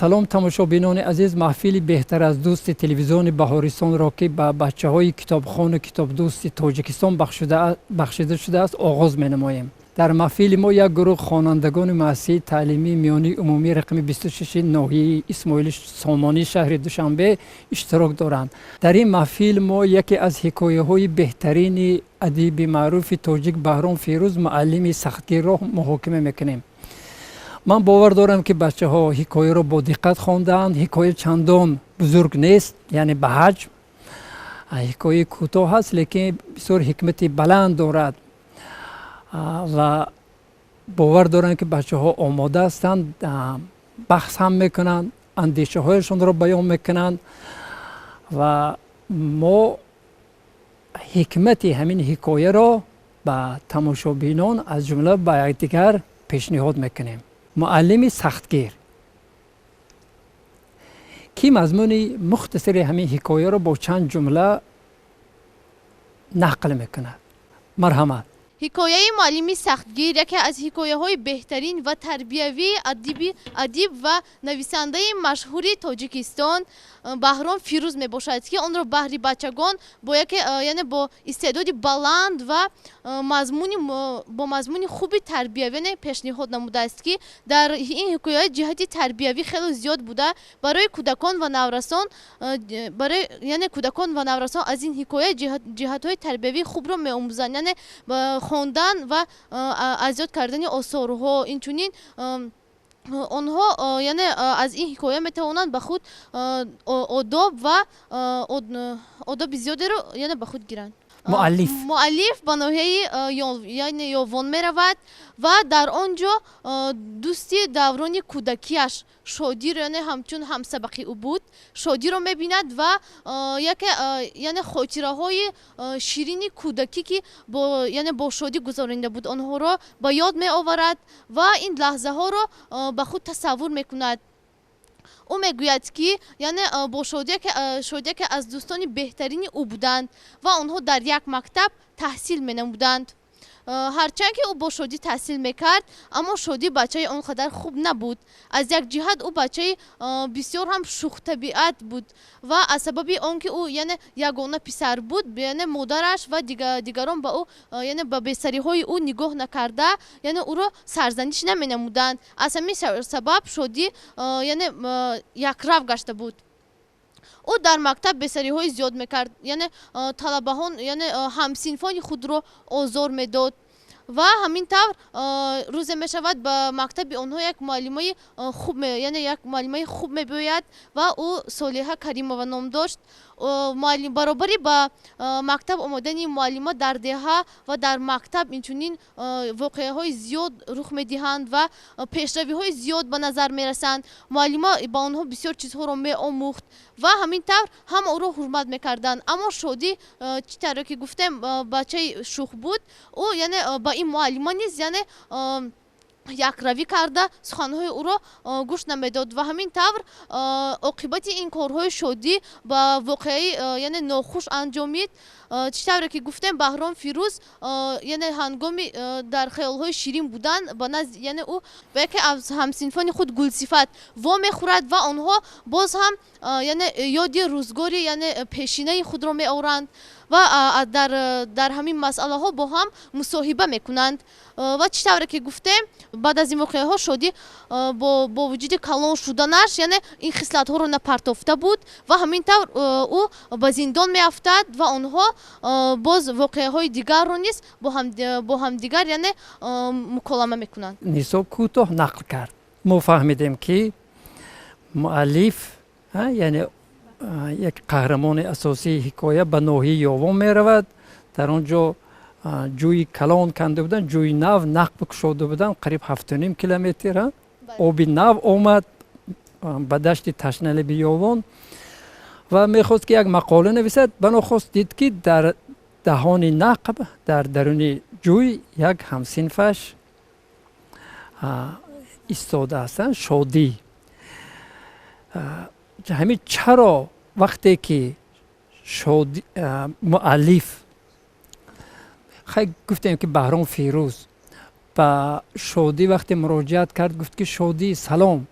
Салом, тамошобинони азиз. Маҳфили «Беҳтар аз дӯсти» телевизиони Баҳористонро, ки ба бачаҳои китобхону китобдӯсти Тоҷикистон бахшида шудааст, оғоз менамоем. Дар маҳфили мо як гурӯҳ хонандагони муассисаи таълимии миёнии умумии рақами 26 ноҳияи Исмоили Сомонии шаҳри Душанбе иштирок доранд. Дар ин маҳфил мо яке аз ҳикояҳои беҳтарини адиби маъруфи тоҷик Баҳром Фирӯз, «Муаллими сахтгирро» муҳокима мекунем. Ман бовар дорам, ки бачаҳо ҳикояро бо диққат хондаанд. Ҳикоя чандон бузург нест, яъне ба ҳаҷм ҳикояи кӯтоҳ аст, лекин бисёр ҳикмати баланд дорад ва бовар дорам, ки бачаҳо омода ҳастанд, баҳс ҳам мекунанд, андешаҳояшонро баён мекунанд ва мо ҳикмати ҳамин ҳикояро ба тамошобинон, аз ҷумла ба якдигар пешниҳод мекунем. «Муаллими сахтгир». Кӣ мазмуни мухтасари ҳамин ҳикояро бо чанд ҷумла нақл мекунад? Марҳамат. Ҳикояи «Муаллими сахтгир» яке аз ҳикояҳои беҳтарин ва тарбиявии адиб ва нависандаи машҳури Тоҷикистон Баҳром Фирӯз мебошад, ки онро баҳри бачагон бо яке яъне бо истеъдоди баланд ва бо мазмуни хуби тарбиявӣ пешниҳод намудааст, ки дар ин ҳикоя ҷиҳати тарбиявӣ хеле зиёд буда, барои кӯдакон ва наврасон, барои яъне кӯдакон ва наврасон аз ин ҳикоя ҷиҳатҳои тарбиявии хубро меомӯзанд, яъне хондан ва аз ёд кардани осорҳо. Инчунин онҳо яъне аз ин ҳикоя метавонанд ба худ одоб ва одоби зиёдеро яъне ба худ гиранд. Муаллиф. Муаллиф ба ноҳияи яъне Ёвон меравад ва дар он ҷо дӯсти даврони кӯдакиаш Шодиро, яъне ҳамчун ҳамсабақи ӯ буд, Шодиро мебинад ва яке яъне хотираҳои ширини кӯдакӣ, ки яъне бо Шодӣ гузаронида буд, онҳоро ба ёд меоварад ва ин лаҳзаҳоро ба худ тасаввур мекунад. Ӯ мегӯяд, ки яъне бо Шодия, ки аз дӯстони беҳтарини ӯ буданд ва онҳо дар як мактаб таҳсил менамуданд. Ҳарчанд ки ӯ бо Шодӣ таҳсил мекард, аммо Шодӣ бачаи он қадар хуб набуд. Аз як ҷиҳат ӯ бачаи бисёр ҳам шӯхтабиат буд ва аз сабаби он ки ӯ яъне ягона писар буд, яъне модараш ва дигарон ба ӯ яъне ба бесариҳои ӯ нигоҳ накарда, яъне ӯро сарзаниш наменамуданд. Аз ҳамин сабаб Шодӣ яъне якрав гашта буд. Ӯ дар мактаб бесариҳои зиёд мекард, яъне талабаҳон, яъне ҳамсинфони худро озор медод. Ва ҳамин тавр рӯзе мешавад, ба мактаби онҳо як муаллимаи хуб, яъне як муаллимаи хуб мебиёяд ва ӯ Солиҳа Каримова ном дошт. Баробари ба мактаб омадани муаллима дар деҳа ва дар мактаб инчунин воқеаҳои зиёд рух медиҳанд ва пешравиҳои зиёд ба назар мерасанд. Муаллима ба онҳо бисёр чизҳоро меомӯхт ва ҳамин тавр ҳама ӯро ҳурмат мекарданд. Аммо Шодӣ, чӣ тавре ки гуфтем, бачаи шӯх буд. Ӯ яъне ба ин муаллима низ яъне якравӣ карда, суханҳои ӯро гӯш намедод. Ва ҳамин тавр оқибати ин корҳои Шодӣ ба воқеаи яъне нохуш анҷомид. Чӣ тавре ки гуфтем, Баҳром Фирӯз яъне ҳангоми дар хаёлҳои ширин будан ба назди яъне ӯ ба яке аз ҳамсинфони худ Гулсифат вомехӯрад ва онҳо боз ҳам яъне ёди рӯзгори яъне пешинаи худро меоранд ва дар ҳамин масъалаҳо бо ҳам мусоҳиба мекунанд. Ва чӣ тавре ки гуфтем, баъд аз ин воқеаҳо Шодӣ бо вуҷуди калон шуданаш яъне ин хислатҳоро напартофта буд ва ҳамин тавр ӯ ба зиндон меафтад ва онҳо боз воқеаҳои дигарро низ бо ҳамдигар яъне муколама мекунанд. Нисо кӯтоҳ нақл кард. Мо фаҳмидем, ки муаллиф, яъне як қаҳрамони асосии ҳикоя, ба ноҳияи Ёвон меравад. Дар он ҷо ҷӯи калон канда буданд, ҷӯи нав нақб кушода буданд, қариб 7,5 километр оби нав омад ба дашти ташналаби Ёвон ва мехост, ки як мақола нависад. Банохост дид, ки дар даҳони нақб, дар даруни ҷӯй як ҳамсинфаш истода ҳастанд, Шодӣ. Ҳамин чаро вақте ки муаллиф, хай, гуфтем, ки Баҳром Фирӯз ба Шодӣ вақте муроҷиат кард, гуфт, ки: «Шодӣ, салом»,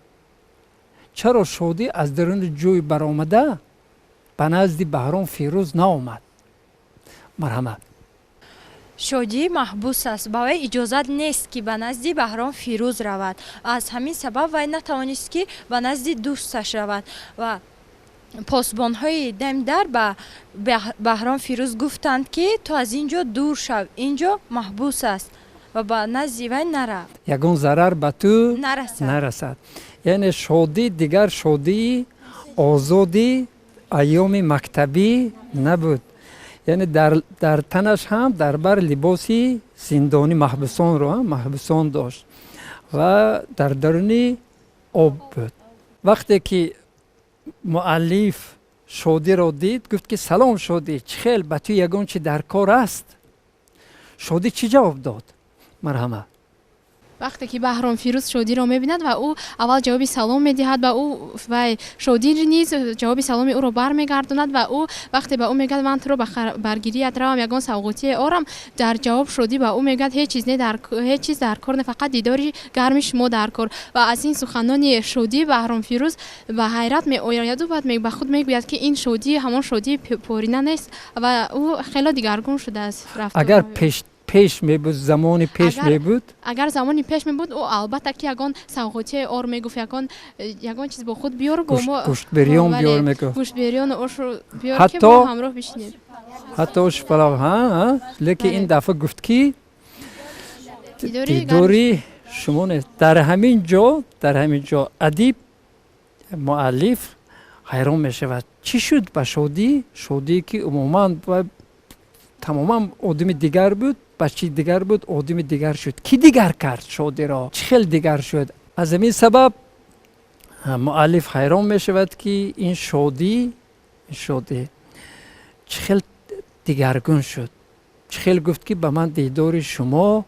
Чаро Шодӣ аз даруни ҷӯй баромада ба назди Баҳром Фирӯз наомад? Марҳамат. Шодӣ маҳбус аст, ба вай иҷозат нест, ки ба назди Баҳром Фирӯз равад. Аз ҳамин сабаб вай натавонист, ки ба назди дӯсташ равад, ва посбонҳои демдар ба Баҳром Фирӯз гуфтанд, ки ту аз ин ҷо дур шав, ин ҷо маҳбус аст ва ба назди вай нарав, ягон зарар ба ту нарасад. Нарасад. Яъне Шодӣ дигар Шодии озоди айёми мактабӣ набуд. Яъне дар танаш ҳам дар бар либоси зиндонӣ, маҳбусонро, маҳбусон дошт ва дар даруни об буд. Вақте ки муаллиф Шодиро дид, гуфт ки: «Салом, Шодӣ, чӣ хел, ба ту ягон чи дар кор аст?» Шодӣ чӣ ҷавоб дод? Марҳамат. Вақте ки Баҳром Фирӯз Шодиро мебинад ва ӯ аввал ҷавоби салом медиҳад ба ӯ, ва Шодӣ низ ҷавоби саломи ӯро бармегардонад, ва ӯ вақте ба ӯ мегӯяд: «Ман туро ба баргирият равам, ягон савғотие орам», дар ҷавоб Шодӣ ба ӯ мегӯяд: «Ҳеҷ чиз не, ҳеҷ чиз дар кор не, фақат дидори гарми шумо дар кор». Ва аз ин суханони Шодӣ Баҳром Фирӯз ба ҳайрат меояду баъд ба худ мегӯяд, ки ин Шодӣ ҳамон Шодии порина нест ва ӯ хело дигаргун шудааст. Агар пеш мебуд, замони пеш мебуд? Агар замони пеш мебуд, ӯ албатта ки ягон савғотие ор мегуфт, ягон чиз бо худ биёр, бо мо. Гӯштбирён биёр мегуфт. Гӯштбирёну ошу биёр, ки бо ҳамроҳ бишинем. Ҳатто ошу палав. Лекин ин дафъа гуфт, ки дидори шумо нест. Дар ҳамин ҷо адиб, муаллиф ҳайрон мешавад: чӣ шуд ба Шодӣ? Шодие ки умуман тамоман одами дигар буд, бачаи дигар буд, одами дигар шуд. Кӣ дигар кард Шодиро? Чӣ хел дигар шуд? Аз ҳамин сабаб муаллиф ҳайрон мешавад, ки ин Шодӣ чӣ хел дигаргун шуд, чӣ хел гуфт, ки ба ман дидори шумо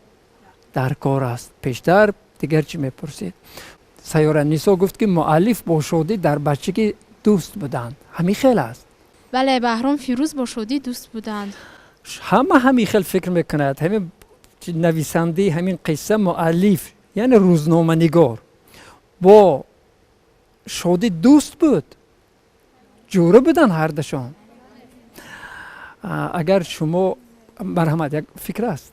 дар кор аст. Пештар дигар чӣ мепурсид. Сайёра Нисо гуфт, ки муаллиф бо Шодӣ дар бачагӣ дӯст буданд. Ҳамин хел аст? Бале, Баҳром Фирӯз бо Шодӣ дӯст буданд. Ҳама ҳамин хел фикр мекунад. Ҳамин нависандаи ҳамин қисса, муаллиф, яъне рӯзноманигор, бо Шодӣ дӯст буд, ҷӯра буданд ҳардашон. Агар шумо, марҳамат, як фикр аст.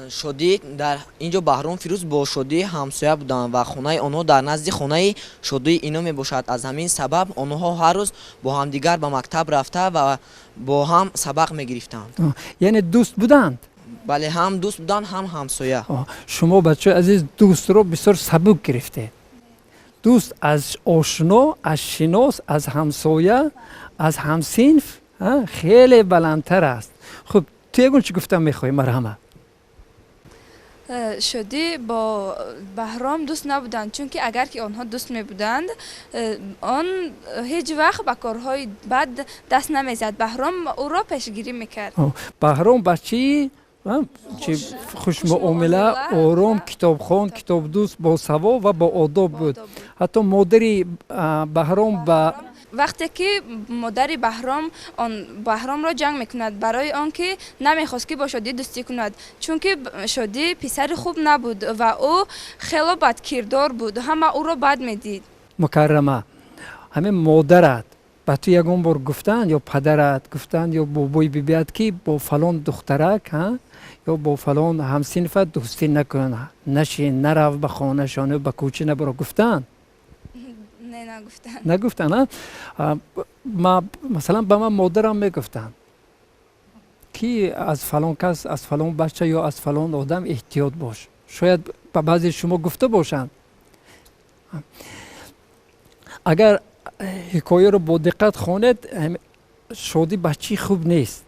Шодӣ дар ин ҷо, Баҳром Фирӯз бо Шодӣ ҳамсоя буданд ва хонаи онҳо дар назди хонаи Шодии ино мебошад. Аз ҳамин сабаб онҳо ҳар рӯз бо ҳамдигар ба мактаб рафта ва бо ҳам сабақ мегирифтанд. Яъне дӯст буданд? Бале, ҳам дӯст буданд, ҳам ҳамсоя. Шумо, бачаи азиз, дӯстро бисёр сабук гирифтед. Дӯст аз ошно, аз шинос, аз ҳамсоя, аз ҳамсинф хеле баландтар аст. Хуб, ту ягон чӣ гуфтан мехоҳӣ? Марҳамат. Шодӣ бо Баҳром дӯст набуданд, чунки агар ки онҳо дӯст мебуданд, он ҳеҷ вақт ба корҳои бад даст намезад, Баҳром ӯро пешгирӣ мекард. Баҳром бачаи хушмуомила, ором, китобхон, китобдӯст, босавоб ва боодоб буд. Ҳатто модари Баҳром ба Вақте ки модари Баҳром он Баҳромро ҷанг мекунад барои он ки намехост, ки бо Шодӣ дӯстӣ кунад, чунки Шодӣ писари хуб набуд ва ӯ хело бадкирдор буд, ҳама ӯро бад медид. Мукаррама, ҳамин модарат ба ту ягон бор гуфтанд ё падарат гуфтанд ё бобои бибият, ки бо фалон духтарак ё бо фалон ҳамсинфат дӯстӣ накун, нашин, нарав ба хонашон ё ба кӯча набаро, гуфтанд? Не, нагуфтанд. Нагуфтанд. Масалан, ба ман модарам мегуфтанд, ки аз фалон кас, аз фалон бача ё аз фалон одам эҳтиёт бош. Шояд ба баъзе шумо гуфта бошанд. Агар ҳикояро бо диққат хонед, Шодӣ бачаи хуб нест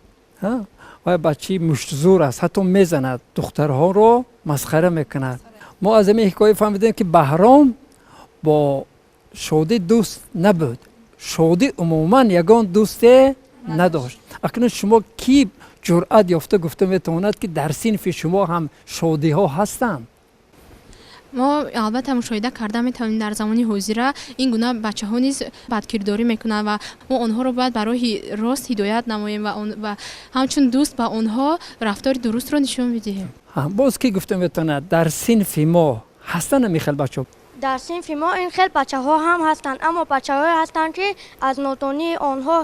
ва бачаи муштзур аст, ҳатто мезанад, духтарҳоро масхара мекунад. Мо аз ҳамин ҳикоя фаҳмидем, ки Баҳром бо Шодӣ дӯст набуд. Шодӣ умуман ягон дӯсте надошт. Акнун шумо кӣ ҷуръат ёфта гуфта метавонад, ки дар синфи шумо ҳам Шодиҳо ҳастанд? Мо албатта мушоҳида карда метавонем, дар замони ҳозира ин гуна бачаҳо низ бадкирдорӣ мекунанд ва мо онҳоро бояд ба роҳи рост ҳидоят намоем ва ҳамчун дӯст ба онҳо рафтори дурустро нишон бидиҳем. Боз кӣ гуфта метавонад, дар синфи мо ҳастанд ҳамин хел бачаҳо? Дар синфи мо ин хел бачаҳо ҳам ҳастанд, аммо бачаҳое ҳастанд, ки аз нодонии онҳо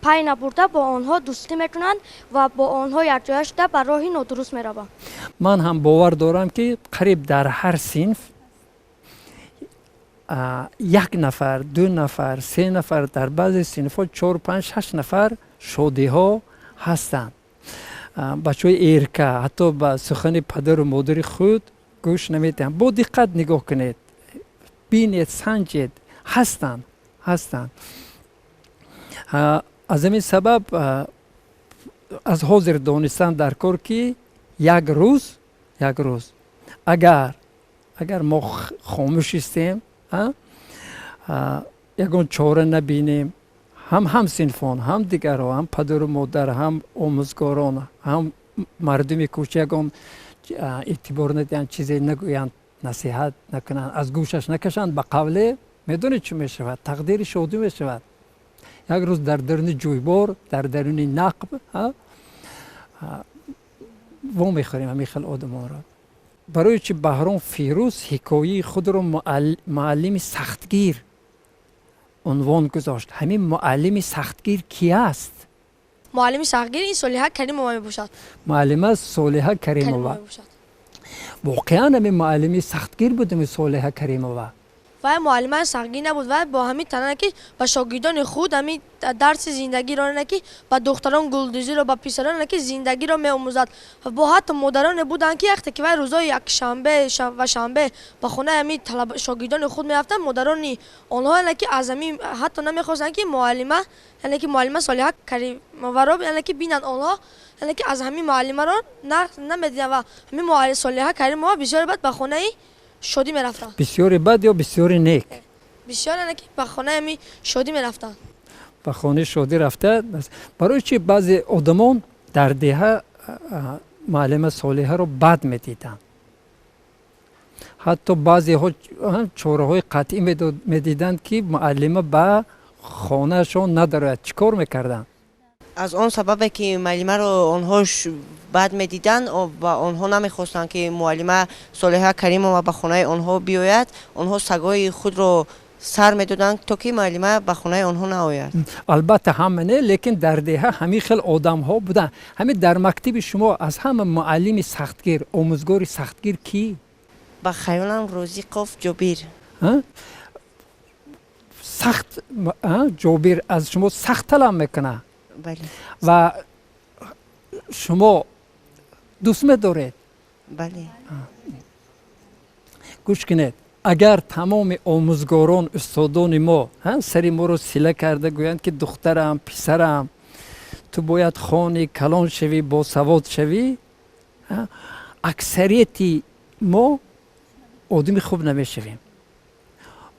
пай набурда, бо онҳо дӯстӣ мекунанд ва бо онҳо якҷоя шуда ба роҳи нодуруст мераванд. Ман ҳам бовар дорам, ки қариб дар ҳар синф як нафар, ду нафар, се нафар, дар баъзе синфҳо чор, панҷ, шаш нафар шодиҳо ҳастанд. Бачаҳои эрка ҳатто ба сухани падару модари худ гӯш намедиҳанд. Бо диққат нигоҳ кунед, бинед, санҷед, ҳастанд, ҳастанд. Аз ҳамин сабаб аз ҳозир донистан дар кор, ки як рӯз, як рӯз агар мо хомӯш истем, ягон чора набинем, ҳам ҳамсинфон, ҳам дигарҳо, ҳам падару модар, ҳам омӯзгорон, ҳам мардуми кӯча ягон эътибор надиҳанд, чизе нагӯянд, насиҳат накунанд, аз гӯшаш накашанд, ба қавле медонед чӣ мешавад? Тақдири шодӣ мешавад. Як рӯз дар даруни ҷӯйбор, дар даруни нақб во мехӯрем ҳамин хел одамонро. Барои чи Баҳром Фирӯз ҳикояи худро «Муаллими сахтгир» унвон гузошт? Ҳамин муаллими сахтгир ки аст? Муаллими сахтгир ин Солиҳа Каримова мебошад. Муаллима Солиҳа Каримова. Воқеан ҳамин муаллими сахтгир буд, ҳамин Солиҳа Каримова? Вай муаллимаи сахтгир набуд. Вай бо ҳамин танане, ки ба шогирдони худ ҳамин дарси зиндагиро, не ки ба духтарон гулдӯзиро, ба писарон не ки зиндагиро меомӯзад. Бо ҳатто модароне буданд, ки вақте ки вай рӯзҳои якшанбе ва шанбе ба хонаи ҳамин шогирдони худ мерафтанд, модарони онҳо яъне ки аз ҳамин ҳатто намехостанд, ки муаллима, яъне ки муаллима Солиҳа Каримоваро, яъне ки бинанд. Онҳо, яъне ки аз ҳамин муаллимаро намедиданд ва ҳамин муаллим Солиҳа Каримова бисёре баъд ба хонаи шодӣ мерафтанд. Бисёре бад ё бисёре нек? Бисёр, яъне ки ба хонаи ҳамин шодӣ мерафтанд. Ба хонаи шодӣ рафта. Барои чи баъзе одамон дар деҳа муаллима Солиҳаро бад медиданд, ҳатто баъзеҳо чораҳои қатъӣ медиданд, ки муаллима ба хонаашон надарояд? Чӣ кор мекарданд? Аз он сабабе, ки муаллимаро онҳо бад медиданд ва онҳо намехостанд, ки муаллима Солиҳа Каримова ба хонаи онҳо биёяд, онҳо сагҳои худро сар медоданд, то ки муаллима ба хонаи онҳо наояд. Албатта, ҳама не, лекин дар деҳа ҳамин хел одамҳо буданд. Ҳамин дар мактаби шумо аз ҳама муаллими сахтгир, омӯзгори сахтгир кӣ? Ба хаёлам, Розиқов Ҷобир. Сахт Ҷобир аз шумо сахт талаб мекунад? Бале. Ва шумо дӯст медоред? Бале. Гӯш кунед, агар тамоми омӯзгорон, устодони мо сари моро сила карда гӯянд, ки духтарам, писарам, ту бояд хони, калон шавӣ, босавод шавӣ, аксарияти мо одами хуб намешавем.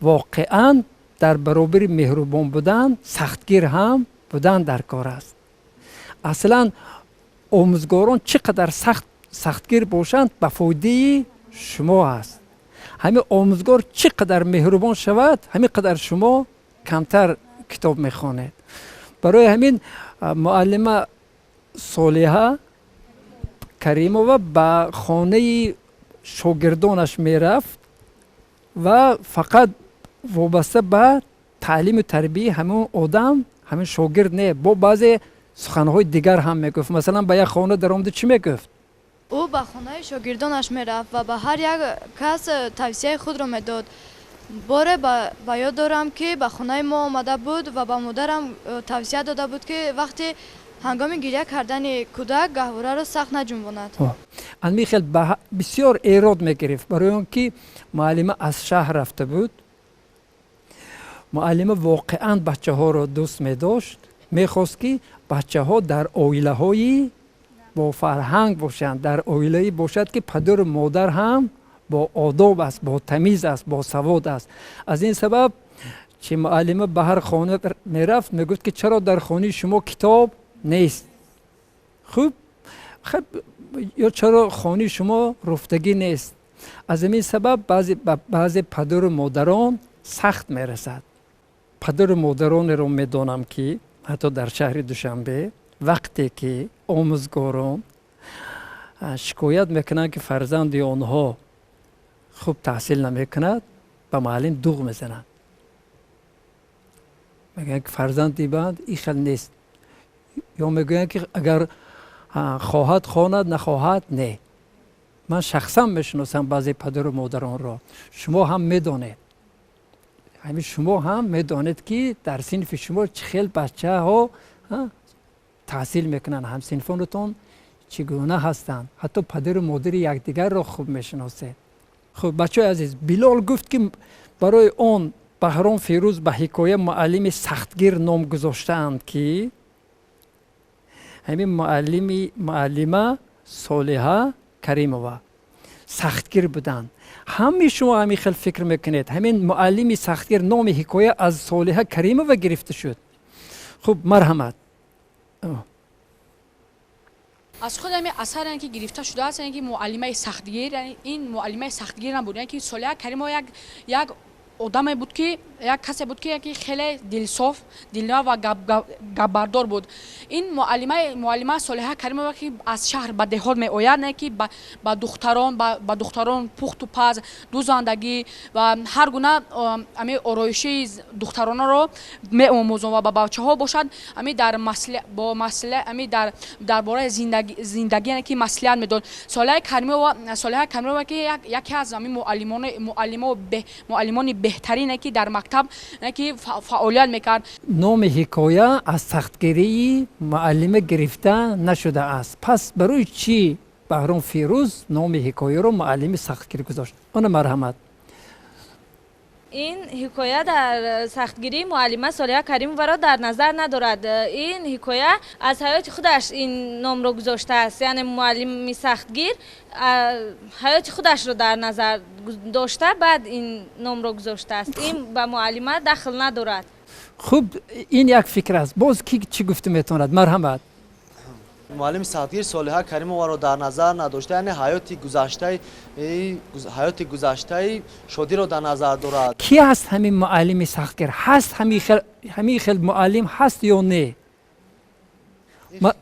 Воқеан, дар баробари меҳрубон будан сахтгир ҳам будан дар кор аст. Аслан омӯзгорон чӣ қадар сахтгир бошанд, ба фоидаи шумо аст. Ҳамин омӯзгор чӣ қадар меҳрубон шавад, ҳамин қадар шумо камтар китоб мехонед. Барои ҳамин муаллима Солиҳа Каримова ба хонаи шогирдонаш мерафт ва фақат вобаста ба таълиму тарбияи ҳамон одам, ҳамин шогирд не, бо баъзе суханҳои дигар ҳам мегуфт. Масалан, ба як хона даромада чӣ мегуфт? Ӯ ба хонаи шогирдонаш мерафт ва ба ҳар як кас тавсияи худро медод. Боре ба ёд дорам, ки ба хонаи мо омада буд ва ба модарам тавсия дода буд, ки вақти ҳангоми гиря кардани кӯдак гаҳвораро сахт наҷунбонад. Ҳамин хел бисёр эрод мегирифт, барои он ки муаллима аз шаҳр рафта буд. Муаллима воқеан бачаҳоро дӯст медошт, мехост, ки бачаҳо дар оилаҳои бофарҳанг бошанд, дар оилае бошад, ки падару модар ҳам бо одоб аст, бо тамиз аст, босавод аст. Аз ин сабаб, чи муаллима ба ҳар хона мерафт, мегуфт, ки чаро дар хонаи шумо китоб нест, хуб, ё чаро хонаи шумо руфтагӣ нест? Аз ҳамин сабаб баъзе падару модарон сахт мерасад. Падару модаронеро медонам, ки ҳатто дар шаҳри Душанбе вақте ки омӯзгорон шикоят мекунанд, ки фарзанди онҳо хуб таҳсил намекунад, ба Ба муаллим дуғ мезананд, мегӯянд ки фарзанди банд ин хел нест, ё мегӯянд ки агар хоҳад хонад, нахоҳад не. Ман шахсан мешиносам баъзе падару модаронро, шумо ҳам медонед, ҳамин шумо ҳам медонед ки дар синфи шумо чӣ хел бачаҳо таҳсил мекунанд, ҳамсинфонатон чӣ гуна ҳастанд, ҳатто падару модари якдигарро хуб мешиносед. Хуб, бачаҳои азиз, Билол гуфт ки барои он Баҳром Фирӯз ба ҳикоя муаллими сахтгир ном гузоштаанд, ки ҳамин муаллима Солиҳа Каримова сахтгир буданд. Ҳамаи шумо ҳамин хел фикр мекунед, ҳамин муаллими сахтгир номи ҳикоя аз Солиҳа Каримова гирифта шуд. Хуб, марҳамат. Аз худ ҳамин асар ки гирифта шудааст, ки муаллимаи сахтгир, ин муаллимаи сахтгир набуд, ки Солиҳа Каримова як одаме буд, ки як касе буд, ки хеле дилсоф, дилнав ва гапбардор буд. Ин муаллима Солиҳа Каримова, ки аз шаҳр ба деҳот меояд, не ки ба духтарон пухту паз, дузандагӣ ва ҳар гуна ами ороишии духтаронаро меомӯзон ва ба бачаҳо бошад, ами дар бо ами дар бораи зиндагӣ ки маслиҳат медод. Солиҳа Каримова ки яке аз ами муаллимони беҳтарине ки дар мактаб ки фаъолият мекард. Номи ҳикоя аз сахтгирии муаллима гирифта нашудааст. Пас барои чӣ Баҳром Фирӯз номи ҳикояро муаллими сахтгир гузошт? Она марҳамат. Ин ҳикоя дар сахтгирии муаллима Солиҳа Каримоваро дар назар надорад. Ин ҳикоя аз ҳаёти худаш ин номро гузоштааст, яъне муаллими сахтгир ҳаёти худашро дар назар дошта, баъд ин номро гузоштааст. Ин ба муаллима дахл надорад. Хуб, ин як фикр аст. Боз ки чӣ гуфта метавонад? Марҳамат. Муаллими сахтгир Солиҳа Каримоваро дар назар надошта, яъне ҳаёти гузаштаи Шодиро дар назар дорад. Ки ҳаст ҳамин муаллими сахтгир? Ҳаст ҳамин хел муаллим ҳаст ё не?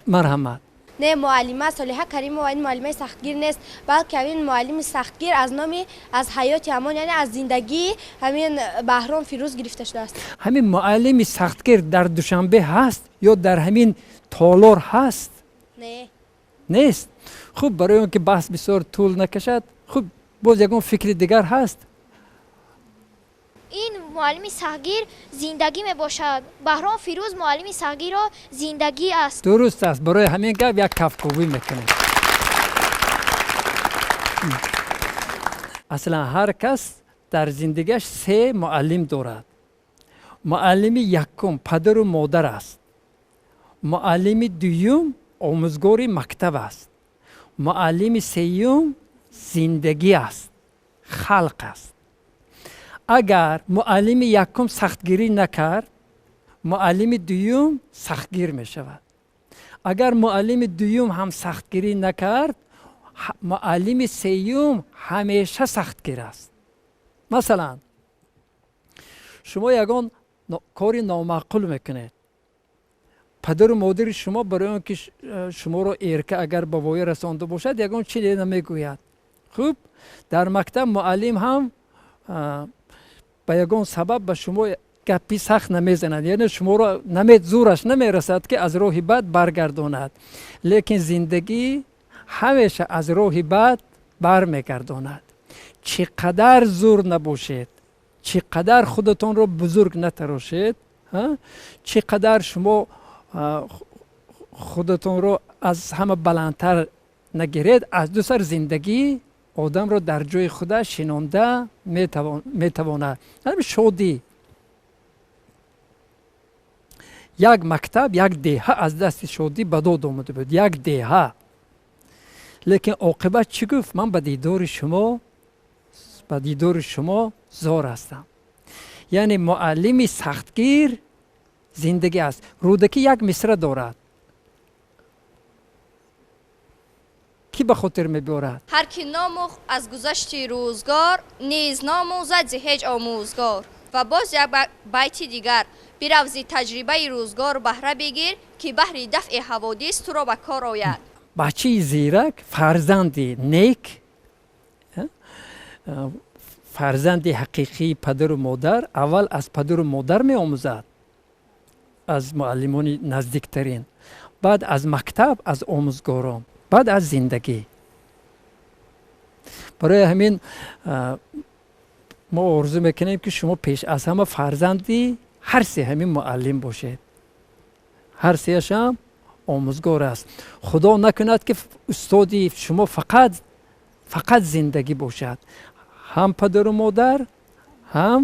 Марҳамат. Не, муаллима Солиҳа Каримова ин муаллимаи сахтгир нест, балки ҳамин муаллими сахтгир аз номи аз ҳаёти ҳамон, яъне аз зиндагии ҳамин Баҳром Фирӯз гирифта шудааст. Ҳамин муаллими сахтгир дар Душанбе ҳаст ё дар ҳамин толор ҳаст? Не. Нест. Хуб, барои он ки баҳс бисёр тӯл накашад, хуб, боз ягон фикри дигар ҳаст? Ин муаллими сахтгир зиндагӣ мебошад. Баҳром Фирӯз муаллими сахтгирро зиндагӣ аст. Дуруст аст. Барои ҳамин гап як кафкӯбӣ мекунем. Аслан ҳар кас дар зиндагиаш се муаллим дорад. Муаллими якум падару модар аст. Муаллими дуюм омӯзгори мактаб аст. Муаллими сеюм зиндагӣ аст, халқ аст. Агар муаллими якум сахтгирӣ накард, муаллими дуюм сахтгир мешавад. Агар муаллими дуюм ҳам сахтгирӣ накард, муаллими сеюм ҳамеша сахтгир аст. Масалан, шумо ягон кори номаъқул мекунед, падару модари шумо барои он ки шуморо эрка агар ба воя расонда бошад, ягон чизе намегӯяд. Хуб, дар мактаб муаллим ҳам ба ягон сабаб ба шумо гапи сахт намезанад, яъне шуморо зӯраш намерасад ки аз роҳи бад баргардонад. Лекин зиндагӣ ҳамеша аз роҳи бад бармегардонад. Чӣ қадар зур набошед, чӣ қадар худатонро бузург натарошед, чӣ қадар шумо худатонро аз ҳама баландтар нагиред, аз ду сар зиндагӣ одамро дар ҷои худаш шинонда метавонад. Ҳамин шодӣ як мактаб, як деҳа аз дасти шодӣ ба дод омада буд, як деҳа. Лекин оқибат чӣ гуфт? Ман ба дидори шумо зор ҳастам. Яъне муаллими сахтгир зиндагӣ аст. Рӯдакӣ як мисра дорад, ки ба хотир мебиёрад? Ҳар ки номӯхт аз гузашти рӯзгор, низ номӯзад зи ҳеҷ омӯзгор. Ва боз як байти дигар: бирав зи таҷрибаи рӯзгор баҳра бигир, ки баҳри дафъи ҳаводис туро ба кор ояд. Бачаи зирак, фарзанди нек, Фарзанди ҳақиқии падару модар аввал аз падару модар меомӯзад, аз муаллимони наздиктарин, баъд аз мактаб, аз омӯзгорон, баъд аз зиндагӣ. Барои ҳамин мо орзу мекунем, ки шумо пеш аз ҳама фарзанди ҳар се ҳамин муаллим бошед. Ҳар сеяшам омӯзгор аст. Худо накунад, ки устоди шумо фақат зиндагӣ бошад. Ҳам падару модар, ҳам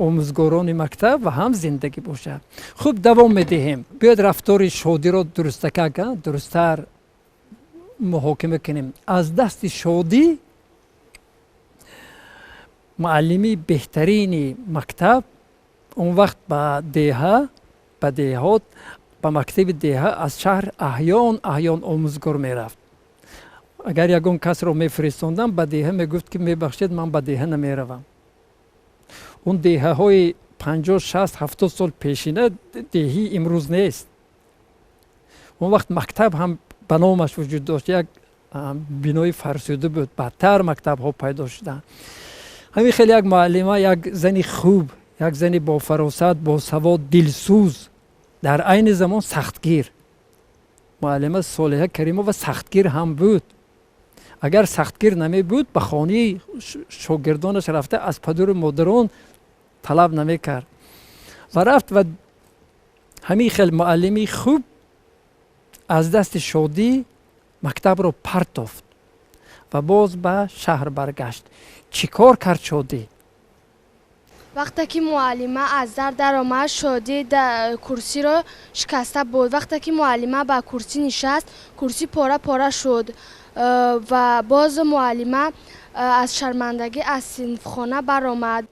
омӯзгорони мактаб ва ҳам зиндагӣ бошад. Хуб, давом медиҳем. Биёед, рафтори Шодиро дурустакак, дурусттар муҳокима кунем. Аз дасти Шодӣ муаллими беҳтарини мактаб он вақт ба деҳа, ба деҳот, ба мактаби деҳа аз шаҳр аҳён аҳён омӯзгор мерафт. Агар ягон касро мефиристондам ба деҳа, мегуфт, ки мебахшед, ман ба деҳа намеравам. Он деҳаҳои 50, 60, 70 сол пешина деҳии имрӯз нест. Он вақт мактаб ҳам ба номаш вуҷуд дошт, як бинои фарсуда буд. Баъдтар мактабҳо пайдо шуданд. Ҳамин хеле як муаллима, як зани хуб, як зани бофаросат, босавод, дилсӯз, дар айни замон сахтгир. Муаллима Солиҳа Каримова сахтгир ҳам буд. Агар сахтгир намебуд, ба хонаи шогирдонаш рафта аз падару модарон талаб намекард. Ва рафт ва ҳамин хел муаллими хуб аз дасти Шодӣ мактабро партофт ва боз ба шаҳр баргашт. Чӣ кор кард Шодӣ? Вақте ки муаллима аз дар даромад, Шодӣ курсиро шикаста буд. Вақте ки муаллима ба курсӣ нишаст, курсӣ пора пора шуд. Ва боз муаллима аз шармандагӣ аз синфхона баромад.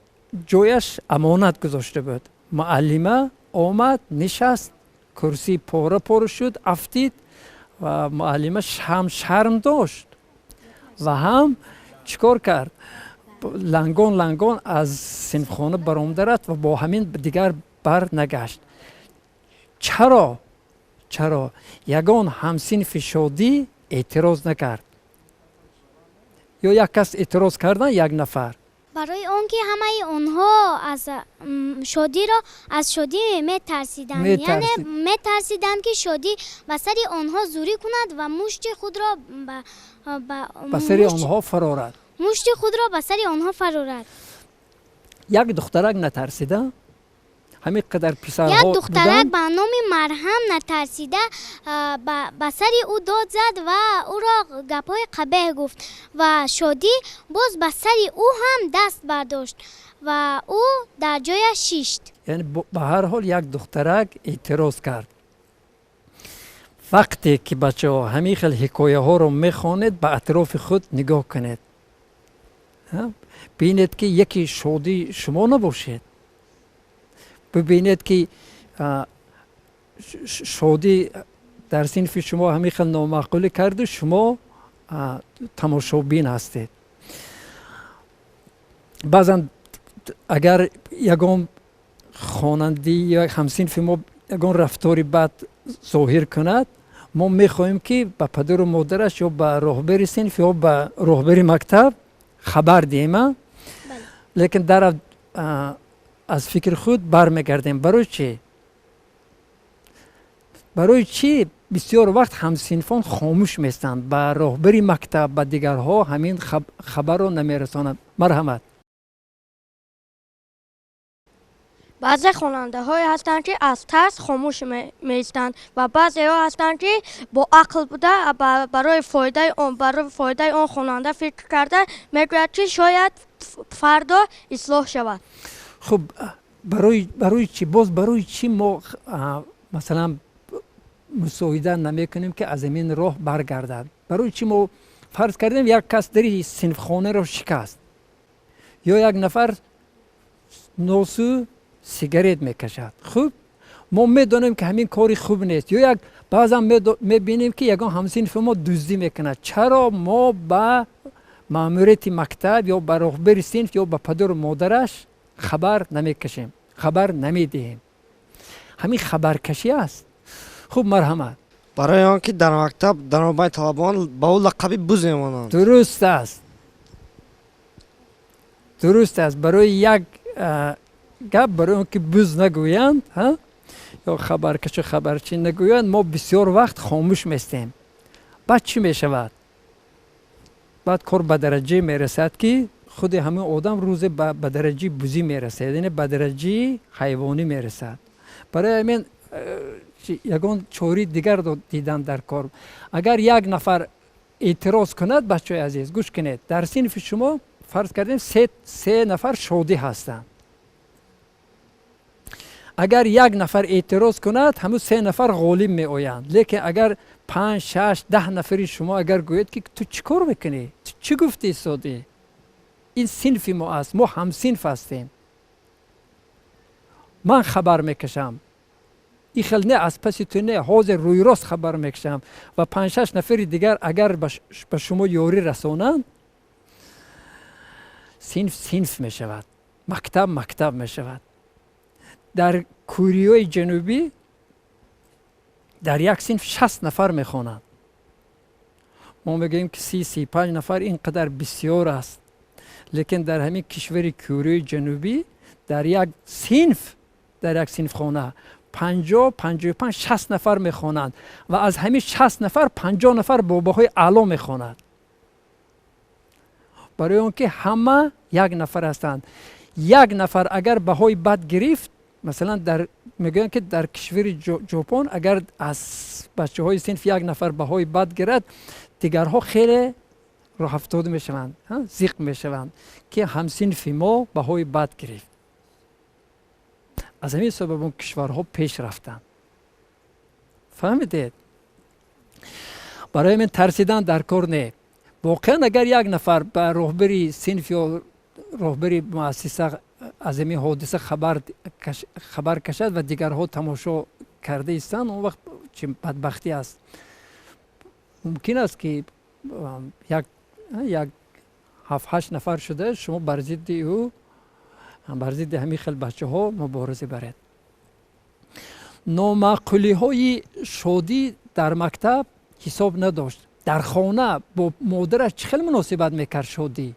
Ҷояш амонат гузошта буд. Муаллима омад, нишаст, курсӣ пора пора шуд, афтид ва муаллима ҳам шарм дошт ва ҳам чӣ кор кард? Лангон лангон аз синфхона баромада рафт ва бо ҳамин дигар бар нагашт. Чаро ягон ҳамсинфи Шодӣ эътироз накард ё як кас эътироз кардан, як нафар? Барои он ки ҳамаи онҳо аз Шодиро, аз Шодӣ метарсиданд, яъне метарсиданд, ки Шодӣ ба сари онҳо зӯрӣ кунад ва мушти худро ба сари онҳо фарорад. Мушти худро ба сари онҳо фарорад. Як духтарак натарсида? Ҳамин қадар писарҳо Як духтарак ба номи Марҳам натарсида ба сари ӯ дод зад ва ӯро гапҳои қабеҳ гуфт ва Шодӣ боз ба сари ӯ ҳам даст бардошт ва ӯ дар ҷояш шишт. Яъне ба ҳар ҳол як духтарак эътироз кард. Вақте ки, бачаҳо, ҳамин хел ҳикояҳоро мехонед, ба атрофи худ нигоҳ кунед, бинед, ки яке Шодӣ шумо набошед. Бибинед, ки Шодӣ дар синфи шумо ҳамин хел номаъқулӣ карду шумо тамошобин ҳастед. Баъзан агар ягон хонандӣ ё ҳамсинфи мо ягон рафтори бад зоҳир кунад, мо мехоҳем, ки ба падару модараш ё ба роҳбари синф ё ба роҳбари мактаб хабар диҳем, лекин дар аз фикри худ бармегардем. Барои чӣ? Барои чӣ бисёр вақт ҳамсинфон хомӯш местанд, ба роҳбари мактаб, ба дигарҳо ҳамин хабарро намерасонанд? Марҳамат. Баъзе хонандаҳое ҳастанд, ки аз тарс хомӯш меистанд ва баъзеҳо ҳастанд, ки бо ақл буда, барои фоидаи он хонанда фикр карда мегӯяд, ки шояд фардо ислоҳ шавад. Хуб, барои чӣ боз, барои чӣ мо масалан мусоида намекунем, ки аз ҳамин роҳ баргардад? Барои чӣ мо, фарз кардем, як кас дари синфхонаро шикаст ё як нафар носу сигарет мекашад, хуб, мо медонем, ки ҳамин кори хуб нест, ё як баъзан мебинем, ки ягон ҳамсинфи мо дуздӣ мекунад, чаро мо ба маъмурияти мактаб ё ба роҳбари синф ё ба падару модараш хабар намекашем, хабар намедиҳем? Ҳамин хабаркашӣ аст. Хуб, марҳамат. Барои он ки дар мактаб дар мобайни талабаон ба ӯ лақаби буз мемонанд. Дуруст аст. Дуруст аст, барои як гап, барои он ки буз нагӯянд ё хабаркашу хабарчӣ нагӯянд, мо бисёр вақт хомӯш местем. Баъд чӣ мешавад? Баъд кор ба дараҷае мерасад, ки худи ҳамин одам рӯзе ба дараҷаи бузӣ мерасад, яъне ба дараҷаи ҳайвонӣ мерасад. Барои ҳамин ягон чораи дигар дидан дар кор. Агар як нафар эътироз кунад, бачаҳои азиз, гӯш кунед, дар синфи шумо фарз кардем се нафар шодӣ ҳастанд. Агар як нафар эътироз кунад, ҳамун се нафар ғолиб меоянд. Лекин агар 5, 6, 10 нафари шумо агар гӯед, ки ту чӣ кор мекунӣ, ту чӣ гуфтӣ истодӣ, ин синфи мо аст, мо ҳамсинф ҳастем, ман хабар мекашам, ин хел не, аз паси ту не, ҳозир рӯйрост хабар мекашам, ва 5-6 нафари дигар агар ба шумо ёрӣ расонанд, синф синф мешавад, мактаб мактаб мешавад. Дар Кореяи Ҷанубӣ дар як синф 60 нафар мехонанд. Мо мегӯем, ки 30, 35 нафар ин қадар бисёр аст, лекин дар ҳамин кишвари Кореяи Ҷанубӣ дар як синф, дар як синфхона 50, 55, 60 нафар мехонанд ва аз ҳамин 60 нафар 50 нафар бо баҳои аъло мехонад, барои он ки ҳама як нафар ҳастанд. Як нафар агар баҳои бад гирифт, масалан, дар мегӯянд, ки дар кишвари Ҷопон агар аз бачаҳои синф як нафар баҳои бад гирад, дигарҳо хеле роҳафтода мешаванд, зиқ мешаванд, ки ҳамсинфи мо баҳои бад гирифт. Аз ҳамин сабаб он кишварҳо пеш рафтанд. Фаҳмидед? Барои ҳамин тарсидан дар кор не. Воқеан, агар як нафар ба роҳбари синф ё роҳбари муассиса аз ҳамин ҳодиса хабар кашад ва дигарҳо тамошо карда истанд, он вақт чи бадбахтӣ аст. Мумкин аст, ки як 7-8 нафар шуда шумо бар зидди ӯ, бар зидди ҳамин хел бачаҳо мубориза баред. Номаъқулиҳои Шодӣ дар мактаб ҳисоб надошт. Дар хона бо модараш чӣ хел муносибат мекард Шодӣ?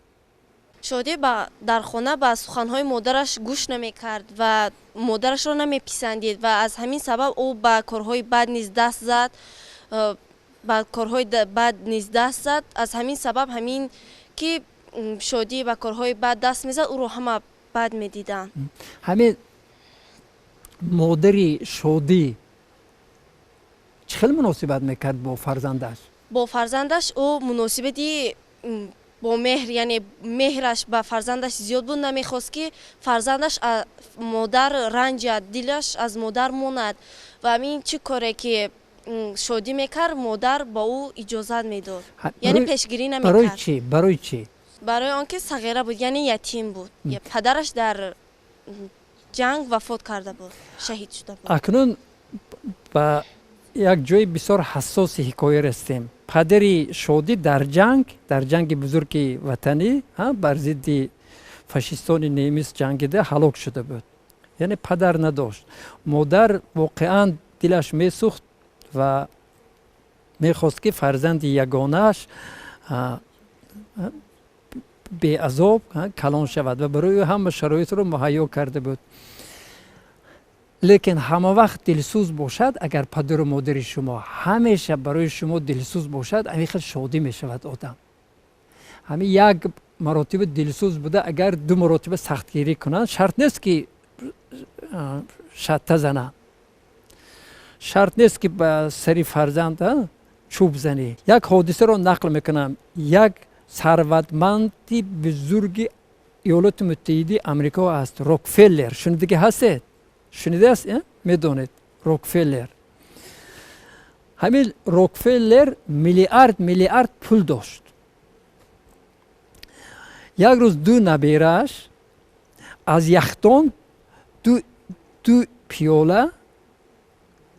Шодӣ дар хона ба суханҳои модараш гӯш намекард ва модарашро намеписандид ва аз ҳамин сабаб ӯ ба корҳои бад низ даст зад, ба корҳои бад низ даст зад. Аз ҳамин сабаб, ҳамин ки Шодӣ ба корҳои бад даст мезад, ӯро ҳама бад медиданд. Ҳамин модари Шодӣ чӣ хел муносибат мекард бо фарзандаш? Бо фарзандаш ӯ муносибати бо меҳр, яъне меҳраш ба фарзандаш зиёд буд. Намехост, ки фарзандаш модар ранҷад, дилаш аз модар монад, ва ҳамин чӣ коре ки Шодӣ мекард, модар ба ӯ иҷозат медод, яъне пешгирӣ намекард. Барои чӣ? Барои чӣ? Барои он ки сағира буд, яъне ятим буд, падараш дар ҷанг вафот карда буд, шаҳид шуда буд. Акнун ба як ҷои бисёр ҳассоси ҳикоя расидем. Падари Шодӣ дар ҷанг, дар ҷанги бузурги ватанӣ бар зидди фашистони немис ҷангида ҳалок шуда буд, яъне падар надошт. Модар воқеан дилаш месӯхт ва мехост, ки фарзанди ягонааш беазоб калон шавад ва барои ӯ ҳама шароитро муҳайё карда буд. Лекин ҳама вақт дилсӯз бошад, агар падару модари шумо ҳамеша барои шумо дилсӯз бошад, ҳамин хел шодӣ мешавад одам. Ҳамин як маротиба дилсӯз буда, агар ду маротиба сахтгирӣ кунанд, шарт нест, ки шатта зананд, шарт нест, ки ба сари фарзанд чӯб занӣ. Як ҳодисаро нақл мекунам. Як сарватманди бузурги Иёлоти Муттаҳидаи Амрико аст, Рокфеллер. Шунидагӣ ҳастед? Шунидааст, медонед Рокфеллер. Ҳамин Рокфеллер миллиард миллиард пул дошт. Як рӯз ду наберааш аз яхдон ду пиёла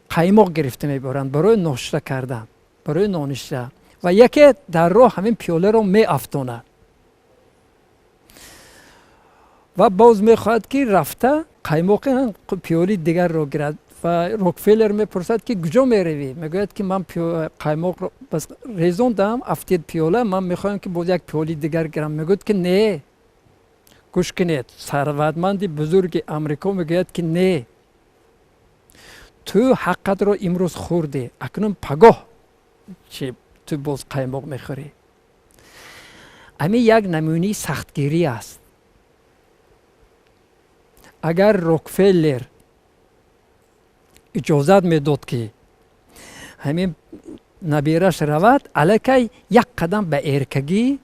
қаймоқ гирифта мебаранд барои ношта кардан, барои ноништа, ва яке дар роҳ ҳамин пиёларо меафтонад ва боз мехоҳад, ки рафта қаймоқи пиёли дигарро гирад. Ва Рокфеллер мепурсад, ки куҷо меравӣ? Мегӯяд, ки ман қаймоқро бас резондам, афтид пиёла, ман мехоҳам, ки боз як пиёли дигар гирам. Мегӯяд, ки не, Гӯш кунед, сарватманди бузурги Амрико мегӯяд, ки не, ту ҳаққатро имрӯз хӯрдӣ, акнун пагоҳ чи ту боз қаймоқ мехӯрӣ. Ҳамин як намунаи сахтгирӣ аст. Агар Рокфеллер иҷозат медод, ки ҳамин набираш равад, аллакай як қадам ба эркагӣ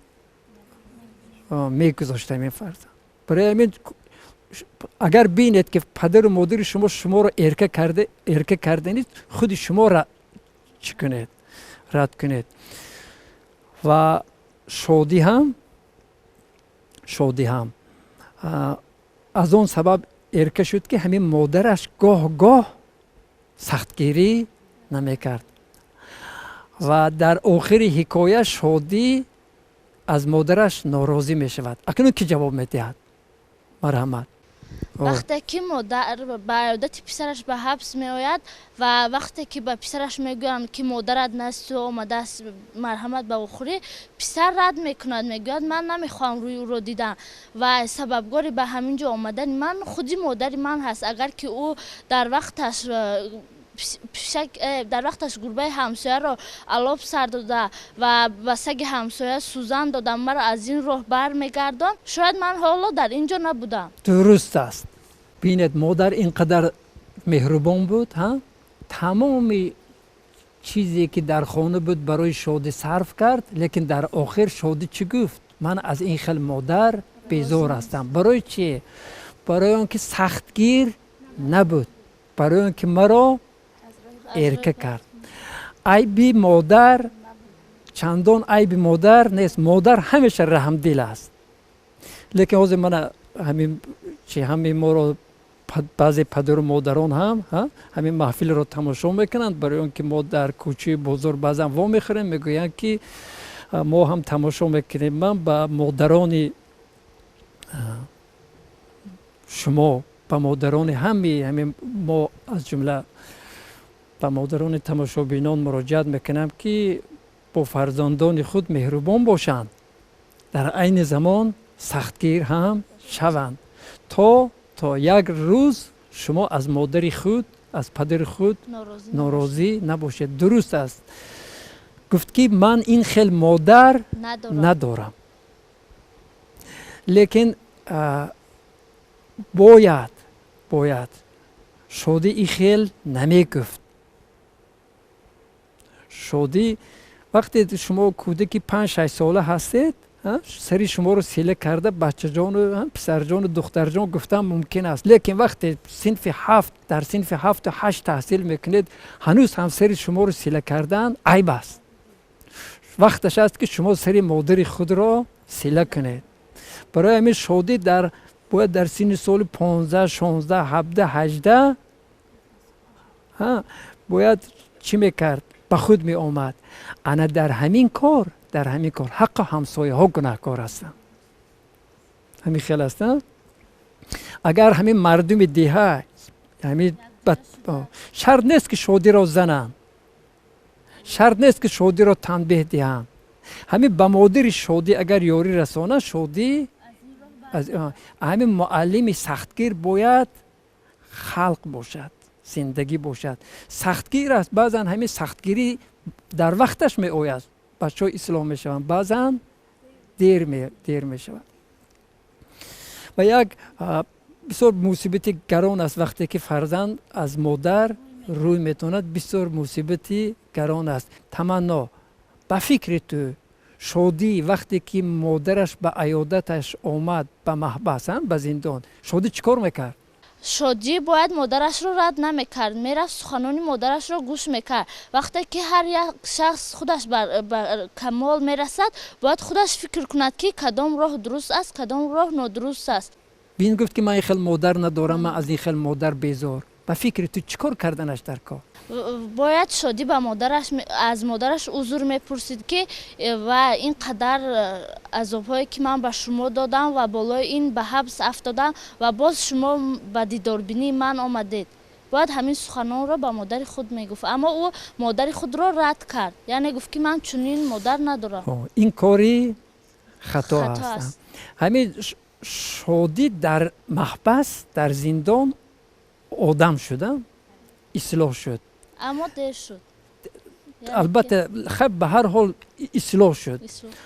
мегузошт ҳамин фарзанд. Барои ҳамин агар бинед, ки падару модари шумо шуморо эрка карда нест, худи шуморо чӣ кунед? Рад кунед. Ва шодӣ ҳам аз он сабаб эрка шуд, ки ҳамин модараш гоҳ гоҳ сахтгирӣ намекард. Ва дар охири ҳикоя шодӣ аз модараш норозӣ мешавад. Акнун кӣ ҷавоб медиҳад? Марҳамат. Вақте ки модар ба одати писараш ба ҳабс меояд ва вақте ки ба писараш мегӯянд, ки модарат назди ту омадааст, марҳамат ба ӯ хӯрӣ, писар рад мекунад, мегӯяд, ман намехоҳам рӯи ӯро дидан ва сабабгори ба ҳамин ҷо омадани ман худи модари ман ҳаст. Агар ки ӯ дар вақташ пишак, дар вақташ гурбаи ҳамсояро алоб сар дода ва ба саги ҳамсоя сӯзан дода, маро аз ин роҳ бармегардон, шояд ман ҳоло дар ин ҷо набудам. Дуруст аст. Бинед, модар ин қадар меҳрубон буд, тамоми чизе ки дар хона буд, барои шодӣ сарф кард, лекин дар охир шодӣ чӣ гуфт? Ман аз ин хел модар безор ҳастам. Барои чӣ? Барои он ки сахтгир набуд, барои он ки маро эрка кард. Айби модар чандон айби модар нест, модар ҳамеша раҳмдил аст. Лекин ҳозир мана ҳамин чи ҳамин моро баъзе падару модарон ҳам ҳамин маҳфилро тамошо мекунанд, барои он ки мо дар кӯчаи бозор баъзан вомехӯрем, мегӯянд, ки мо ҳам тамошо мекунем. Ман ба модарони шумо, ба модарони ҳамин мо, аз ҷумла ба модарони тамошобинон муроҷиат мекунам, ки бо фарзандони худ меҳрубон бошанд, дар айни замон сахтгир ҳам шаванд, то як рӯз шумо аз модари худ, аз падари худ норозӣ набошед. Дуруст аст, гуфт, ки ман ин хел модар надорам, лекин бояд шодӣ ин хел намегуфт. Шодӣ вақте шумо кӯдаки 5-6 сола ҳастед, сари шуморо сила карда бачаҷону писарҷону духтарҷон гуфтан мумкин аст, лекин вақте синфи ҳафт, дар синфи ҳафту ҳашт таҳсил мекунед, ҳанӯз ҳам сари шуморо сила кардан айб аст. Вақташ аст, ки шумо сари модари худро сила кунед. Барои ҳамин шодӣ бояд дар синни соли 15, 16, 17, 18 бояд чӣ мекард? Ба худ меомад. Ана дар ҳамин кор ҳаққу ҳамсояҳо гунаҳкор ҳастанд. Ҳамин хел аст. Агар ҳамин мардуми деҳа ҳамин, шарт нест, ки шодиро зананд, шарт нест, ки шодиро танбеҳ диҳанд, ҳамин ба модари шодӣ агар ёрӣ расонад, шодӣ ҳамин муаллими сахтгир бояд халқ бошад, зиндагӣ бошад. Сахтгир аст, баъзан ҳамин сахтгирӣ дар вақташ меояд, бачаҳо ислоҳ мешаванд, баъзан дер мешавад. Ва як бисёр мусибати гарон аст, вақте ки фарзанд аз модар рӯй метонад, бисёр мусибати гарон аст. Таманно, ба фикри ту, шодӣ вақте ки модараш ба аёдаташ омад, ба маҳбас, ба зиндон, шодӣ чӣ кор мекард? Шодӣ бояд модарашро рад намекард, мерафт, суханони модарашро гӯш мекард. Вақте ки ҳар як шахс худаш ба камол мерасад, бояд худаш фикр кунад, ки кадом роҳ дуруст аст, кадом роҳ нодуруст аст. Бин, гуфт, ки ман ин хел модар надорам, ман аз ин хел модар безор. Ба фикри ту, чӣ кор карданаш дар кор? Бояд шодӣ ба модараш, аз модараш узр мепурсид, ки ва ин қадар азобҳое ки ман ба шумо додам ва болои ин ба ҳабс афтодам ва боз шумо ба дидорбинии ман омадед. Бояд ҳамин суханонро ба модари худ мегуфт, аммо ӯ модари худро рад кард, яъне гуфт, ки ман чунин модар надорам. Ин кори хато аст. Ҳамин. Шодӣ дар маҳбас, дар зиндон одам шуда, ислоҳ шуд. Аммо дер шуд. Албатта, хай, ба ҳар ҳол ислоҳ шуд.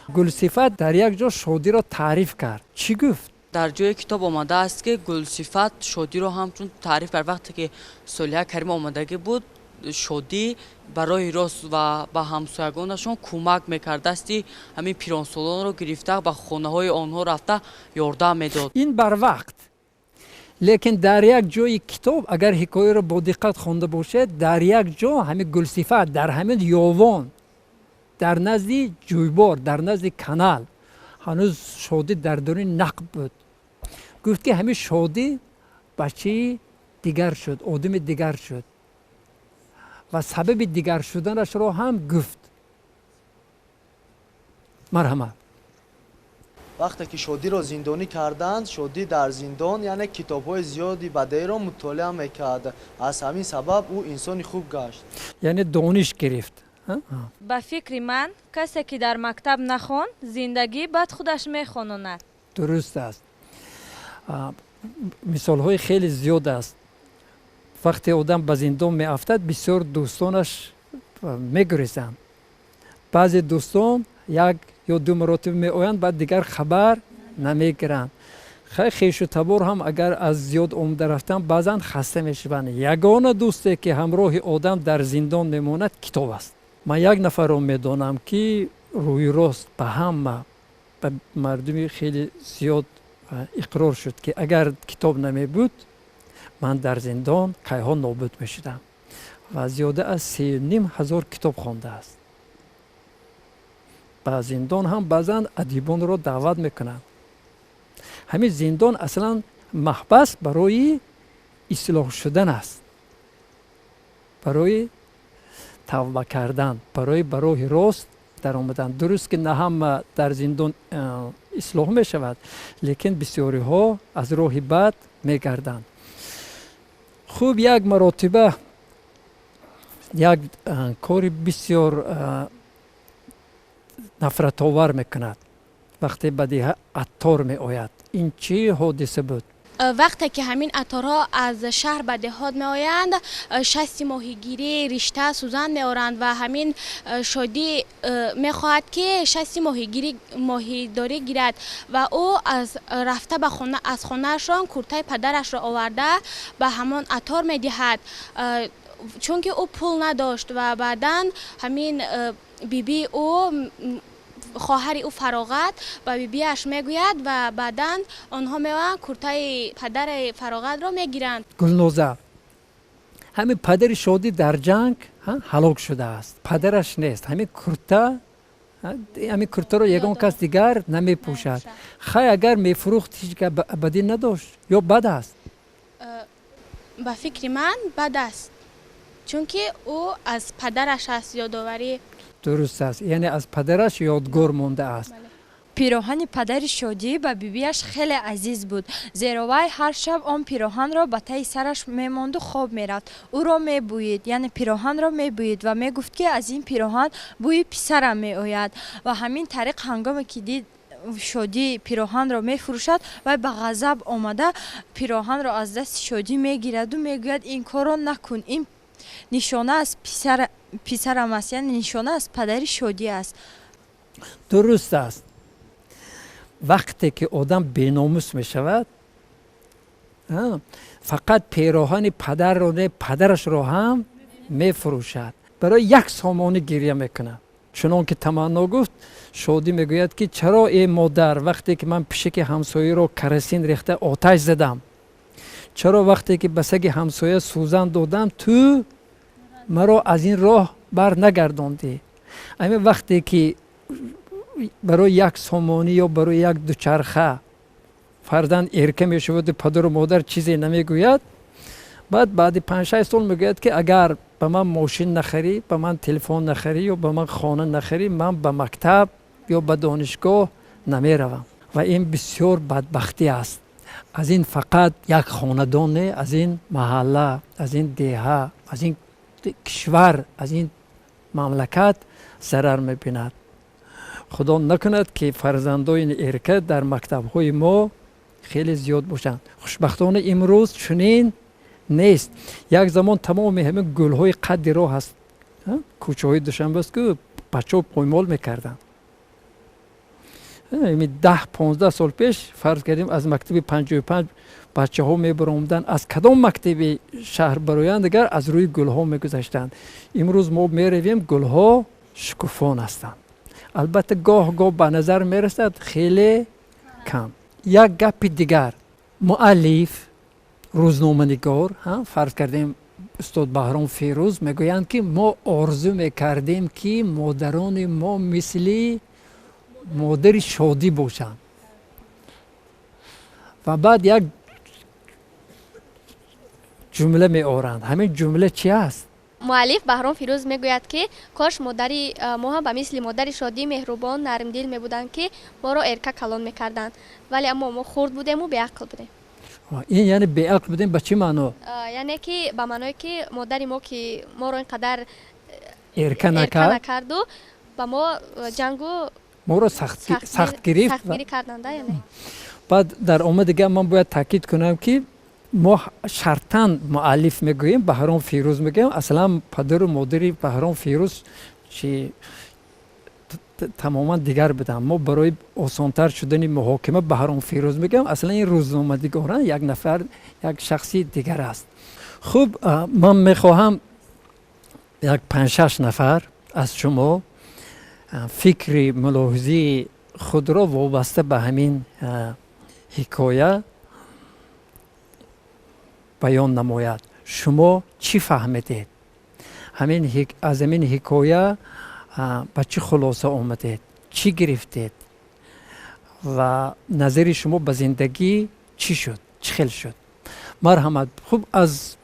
Гулсифат дар як ҷо Шодиро таъриф кард. Чӣ гуфт? Дар ҷои китоб омадааст, ки Гулсифат Шодиро ҳамчун таъриф кард. Вақте ки Солиҳа Каримова омадагӣ буд, Шодӣ ба роҳи рост ва ба ҳамсоягонашон кӯмак мекард, дасти ҳамин пиронсолонро гирифта, ба хонаҳои онҳо рафта ёрдам медод. Ин барвақт, лекин дар як ҷои китоб, агар ҳикояро бо диққат хонда бошед, дар як ҷо ҳамин Гулсифат дар ҳамин ёвон, дар назди ҷӯйбор, дар назди канал, ҳанӯз Шодӣ дар даруни нақб буд, гуфт, ки ҳамин Шодӣ бачаи дигар шуд, одами дигар шуд, ва сабаби дигар шуданашро ҳам гуфт. Марҳамат. Вақте ки Шодиро зиндонӣ карданд, Шодӣ дар зиндон, яъне, китобҳои зиёди бадеиро мутолиа мекард. Аз ҳамин сабаб ӯ инсони хуб гашт. Яъне дониш гирифт. Ба фикри ман, касе ки дар мактаб нахонд, зиндагӣ бад худаш мехононад. Дуруст аст. Мисолҳои хеле зиёд аст. Вақте одам ба зиндон меафтад, бисёр дӯстонаш мегурезанд. Баъзе дӯстон як ё ду маротиба меоянд, баъд дигар хабар намегиранд. Хай, хешу табор ҳам агар аз зиёд омада рафтан, баъзан хаста мешаванд. Ягона дӯсте, ки ҳамроҳи одам дар зиндон мемонад, китоб аст. Ман як нафарро медонам, ки рӯи рост ба ҳама, ба мардуми хеле зиёд иқрор шуд, ки агар китоб намебуд, ман дар зиндон кайҳо нобуд мешудам, ва зиёда аз 3500 китоб хондааст. Ба зиндон ҳам баъзан адибонро даъват мекунанд. Ҳамин зиндон, аслан маҳбас барои ислоҳ шудан аст, барои тавба кардан, барои ба роҳи рост даромадан. Дуруст, ки на ҳама дар зиндон ислоҳ мешавад, лекин бисёриҳо аз роҳи бад мегарданд. Хуб, як маротиба як кори бисёр нафратовар мекунад, вақте ба деҳа аттор меояд. Ин чӣ ҳодиса буд? Вақте ки ҳамин атторҳо аз шаҳр ба деҳот меоянд, шасти моҳигирӣ, ришта, сӯзан меоранд ва ҳамин Шодӣ мехоҳад, ки шасти моҳигирӣ, моҳидорӣ гирад ва ӯ аз рафта ба хона, аз хонаашон куртаи падарашро оварда ба ҳамон аттор медиҳад, чунки ӯ пул надошт. Ва баъдан ҳамин бибии ӯ, хоҳари ӯ Фароғат ба бибиаш мегӯяд ва баъдан онҳо меоянд, куртаи падари Фароғатро мегиранд. Гулноза, ҳамин падари Шодӣ дар ҷанг ҳалок шудааст, падараш нест. Ҳамин курта, ҳамин куртаро ягон кас дигар намепӯшад. Хай, агар мефурӯхт, ҳеҷ бадӣ надошт ё бад аст? Ба фикри ман, бад аст, чунки ӯ аз падараш аст, ёдоварӣ. Дуруст аст, яъне аз падараш ёдгор мондааст. Пироҳани падари Шодӣ ба бибиаш хеле азиз буд, зеро вай ҳар шаб он пироҳанро ба таи сараш мемонду хоб мерафт, ӯро мебӯид, яъне пироҳанро мебӯид ва мегуфт, ки аз ин пироҳан бӯи писарам меояд. Ва ҳамин тариқ, ҳангоме ки дид, Шодӣ пироҳанро мефурӯшад, вай ба ғазаб омада, пироҳанро аз дасти Шодӣ мегираду мегӯяд: «Ин корро накун, ин нишона аз писарам аст, яъне нишона аз падари Шодӣ аст». Дуруст аст. Вақте ки одам беномус мешавад, фақат пероҳани падарро не, падарашро ҳам мефурӯшад. Барои як сомонӣ гиря мекунад. Чунон ки Таманно гуфт, Шодӣ мегӯяд, ки чаро, э модар, вақте ки ман пишаки ҳамсояро карасин рехта оташ задам, чаро вақте ки ба саги ҳамсоя сӯзан додам, ту маро аз ин роҳ бар нагардондӣ? Ҳамин вақте ки барои як сомонӣ ё барои як дучарха фарзанд эрка мешаваду падару модар чизе намегӯяд, баъд баъди 5-6 сол мегӯяд, ки агар ба ман мошин нахарӣ, ба ман телефон нахарӣ ё ба ман хона нахарӣ, ман ба мактаб ё ба донишгоҳ намеравам. Ва ин бисёр бадбахтӣ аст. Аз ин фақат як хонадон не, аз ин маҳалла, аз ин деҳа, аз ин кишвар, аз ин мамлакат зарар мебинад. Худо накунад, ки фарзандони эрка дар мактабҳои мо Хеле зиёд бошанд. Хушбахтона, имрӯз чунин нест. Як замон тамоми ҳамин гулҳои қадди роҳ аст, кӯчаҳои Душанбе аст, ки бачаҳо поймол мекарданд. 10-15 сол пеш, фарз кардем, аз мактаби 55 бачаҳо мебаромаданд, аз кадом мактаби шаҳр бароянд, дигар аз рӯи гулҳо мегузаштанд. Имрӯз мо меравем, гулҳо шукуфон ҳастанд. Албатта, гоҳ гоҳ ба назар мерасад, хеле кам. Як гапи дигар: муаллиф, рӯзноманигор, фарз кардем, устод Баҳром Ферӯз, мегӯянд, ки мо орзу мекардем, ки модарони мо мисли модари Шодӣ бошанд. Ва баъд як ҷумла меоранд. Ҳамин ҷумла чи аст? Муаллиф Баҳром Фирӯз мегӯяд, ки кош модари мо ҳам ба мисли модари Шодӣ меҳрубон, нармдил мебуданд, ки моро эрка калон мекарданд, вале аммо мо хурд будему беақл будем. Ин яъне беақл будем ба чӣ маъно? Яъне ки ба маъное, ки модари мо, ки моро ин қадар эрка накард, накарду ба мо ҷангу моро сахт гирифт. Сахтгирӣ карданда яъне. Баъд дар омад дигар ман бояд таъкид кунам, ки мо шартан муаллиф мегӯем, Баҳром Фирӯз мегӯем. Аслан падару модари Баҳром Фирӯз чи тамоман дигар буданд. Мо барои осонтар шудани муҳокима Баҳром Фирӯз мегӯем. Аслан ин рӯзноманигоран як нафар, як шахси дигар аст. Хуб, ман мехоҳам як панҷ-шаш нафар аз шумо фикри мулоҳизаи худро вобаста ба ҳамин ҳикоя баён намояд. Шумо чӣ фаҳмидед аз ҳамин ҳикоя? Ба чӣ хулоса омадед, чӣ гирифтед ва назари шумо ба зиндагӣ чӣ шуд, чӣ хел шуд? Марҳамат. Хуб, аз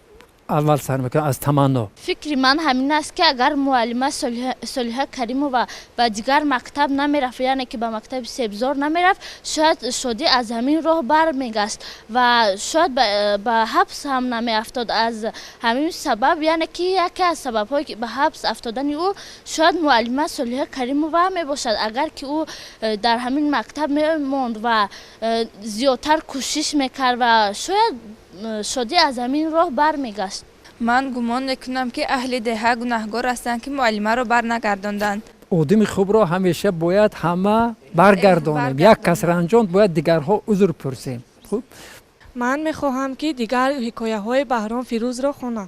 аввал сар мекунам, аз Таманно. Фикри ман ҳамин аст, ки агар муаллима Солиҳа Каримова ба дигар мактаб намерафт, яъне ки ба мактаби Себзор намерафт, шояд Шодӣ аз ҳамин роҳ бармегашт ва шояд ба ҳабс ҳам намеафтод. Аз ҳамин сабаб, яъне ки яке аз сабабҳое ба ҳабс афтодани ӯ шояд муаллима Солиҳа Каримова мебошад. Агар ки ӯ дар ҳамин мактаб мемонд ва зиёдтар кӯшиш мекард, ва шояд Шодӣ аз ҳамин роҳ бармегашт. Ман гумон мекунам, ки аҳли деҳа гунаҳгор ҳастанд, ки муаллимаро барнагардонданд. Одами хубро ҳамеша бояд ҳама баргардонем. Як кас ранҷонд, бояд дигарҳо узр пурсем. Хуб. Ман мехоҳам, ки дигар ҳикояҳои Баҳром Фирӯзро хонам.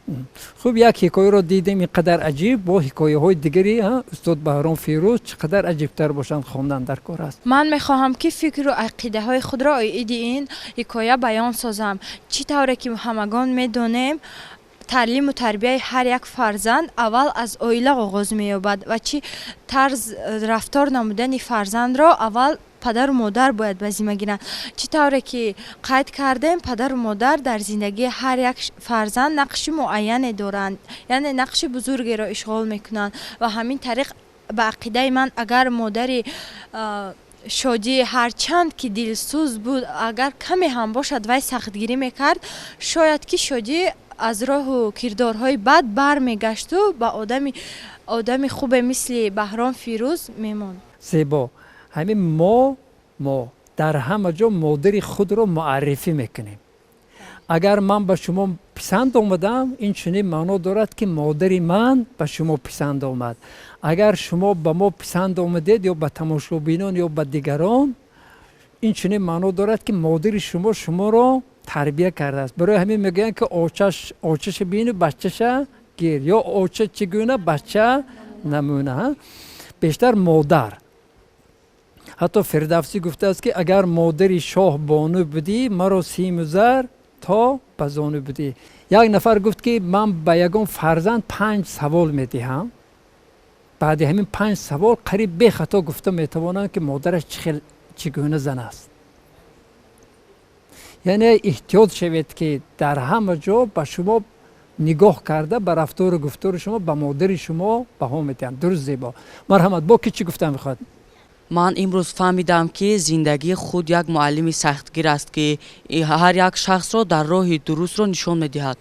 Хуб, як ҳикояро дидем, ин қадар аҷиб. Бо ҳикояҳои дигари устод Баҳром Фирӯз чӣ қадар аҷибтар бошанд, хондан дар кор аст. Ман мехоҳам, ки фикру ақидаҳои худро оиди ин ҳикоя баён созам. Чӣ тавре ки ҳамагон медонем, таълиму тарбияи ҳар як фарзанд аввал аз оила оғоз меёбад ва чӣ тарз рафтор намудани фарзандро аввал падару модар бояд ба зимма гиранд. Чӣ тавре ки қайд кардем, падару модар дар зиндагии ҳар як фарзанд нақши муайяне доранд, яъне нақши бузургеро ишғол мекунанд. Ва ҳамин тариқ, ба ақидаи ман, агар модари Шодӣ ҳарчанд ки дилсӯз буд, агар каме ҳам бошад, вай сахтгирӣ мекард, шояд ки Шодӣ аз роҳу кирдорҳои бад бармегашту ба одами хубе мисли Баҳром Фирӯз мемонд. Зебо. Ҳамин мо дар ҳама ҷо модари худро муаррифӣ мекунем. Агар ман ба шумо писанд омадам, ин чунин маъно дорад, ки модари ман ба шумо писанд омад. Агар шумо ба мо писанд омадед, ё ба тамошобинон, ё ба дигарон, ин чунин маъно дорад, ки модари шумо шуморо тарбия кардааст. Барои ҳамин мегӯянд, ки очаша бину, бачаша гир, ё оча чӣ гуна, бача намуна. Бештар модар. Ҳатто Фирдавсӣ гуфтааст, ки агар модари шоҳ бону будӣ, маро симу зар то ба зону будӣ. Як нафар гуфт, ки ман ба ягон фарзанд панҷ савол медиҳам, баъди ҳамин панҷ савол қариб бехато гуфта метавонанд, ки модараш чӣ гуна зан аст. Яъне эҳтиёт шавед, ки дар ҳама ҷо ба шумо нигоҳ карда, ба рафтору гуфтори шумо, ба модари шумо баҳо медиҳанд. Дуруст, зебо. Марҳамат, бо ки чӣ гуфта мехоҳад? Ман имрӯз фаҳмидам, ки зиндагии худ як муаллими сахтгир аст, ки ҳар як шахсро дар роҳи дурустро нишон медиҳад.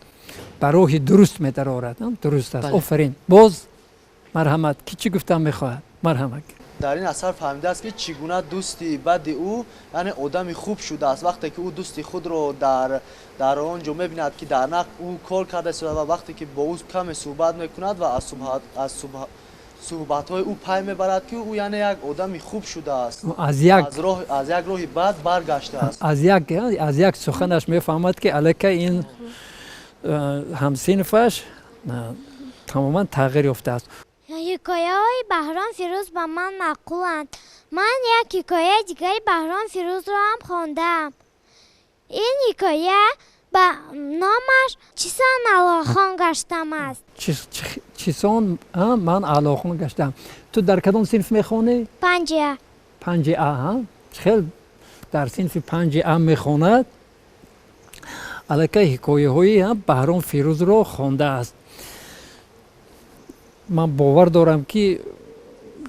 Ба роҳи дуруст медарорад. Дуруст аст, офарин. Боз марҳамат, ки чӣ гуфтан мехоҳад? Марҳамат. Дар ин асар фаҳмидааст, ки чӣ гуна дӯсти бади ӯ, яъне одами хуб шудааст. Вақте ки ӯ дӯсти худро дар он ҷо мебинад, ки дар нақб ӯ кор карда истода, ва вақте ки бо ӯ каме суҳбат мекунад ва аз суҳбатҳои ӯ пай мебарад, ки ӯ, яъне, як одами хуб шудааст, аз як роҳи бад баргаштааст. Аз як суханаш мефаҳмад, ки аллакай ин ҳамсинфаш тамоман тағйир ёфтааст. Ҳикояҳои Баҳром Фирӯз ба ман маъқуланд. Ман як ҳикояи дигари Баҳром Фирӯзро ҳам хондаам. Ин ҳикоя ба номаш «Чисон аълохон гаштам» аст. Чисон ман аълохон гаштам. Ту дар кадом синф мехонӣ? Панҷи А. Панҷи А. Хел дар синфи панҷи А мехонад, аллакай ҳикояҳои Баҳром Фирӯзро хондааст. Ман бовар дорам, ки